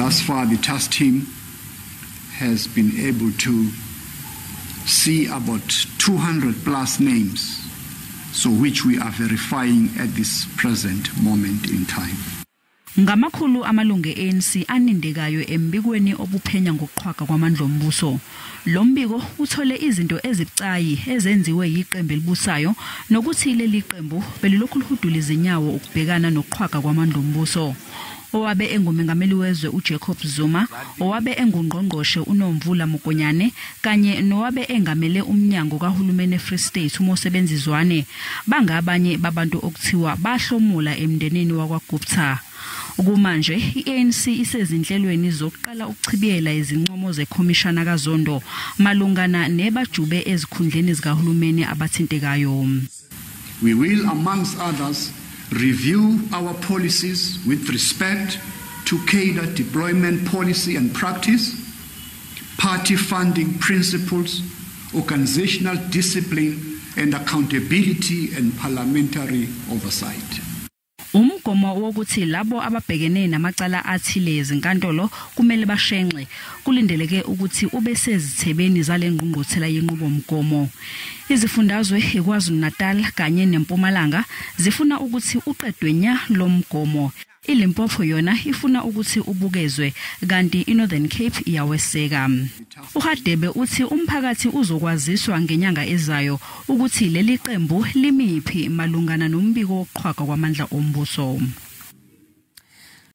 Thus far, the task team has been able to see about 200 plus names, so which we are verifying at this present moment in time. Ngamakhulu amalungu e-ANC anindekayo embikweni obuphenya ngokuqhwaga kwamandla ombuso. Lo mbiko uthole izinto ezibucayi ezenziwe yiqembu elibusayo nokuthi leli qembu belilokhu lihudula izinyawo ukubhekana nokuqhwaga kwamandla ombuso. Owabe engumengameli wezwe uJacob Zuma, owabe engungqongqoshe uNomvula Mokonyane kanye nowabe engamele umnyango kahulumeni eFree State uMosebenzi Zwane bangabanye babantu okuthiwa bahlomula emndenini wakwaGupta. Kumanje i-ANC isezinhlelweni zokuqala ukuchibiyela izincomo zekhomishana kaZondo malungana nebajube ezikhundleni zikahulumeni abathintekayo. We will, amongst others, review our policies with respect to cadre deployment policy and practice, party funding principles, organizational discipline and accountability, and parliamentary oversight. Umgomo wokuthi labo ababhekene namacala athile ezinkantolo kumele bashenxe kulindeleke ukuthi ube sezithebeni zale ngqungquthela yenqubomgomo. Izifundazwe iKwaZulu-Natal kanye neMpumalanga zifuna ukuthi uqedwe nya lo mgomo. ILimpopo yona ifuna ukuthi ubukezwe, kanti iNorthern Cape iyaweseka. UHadebe uthi umphakathi uzokwaziswa ngenyanga ezayo ukuthi leli qembu limiphi malungana nombiko wokuqhwaga kwamandla ombuso.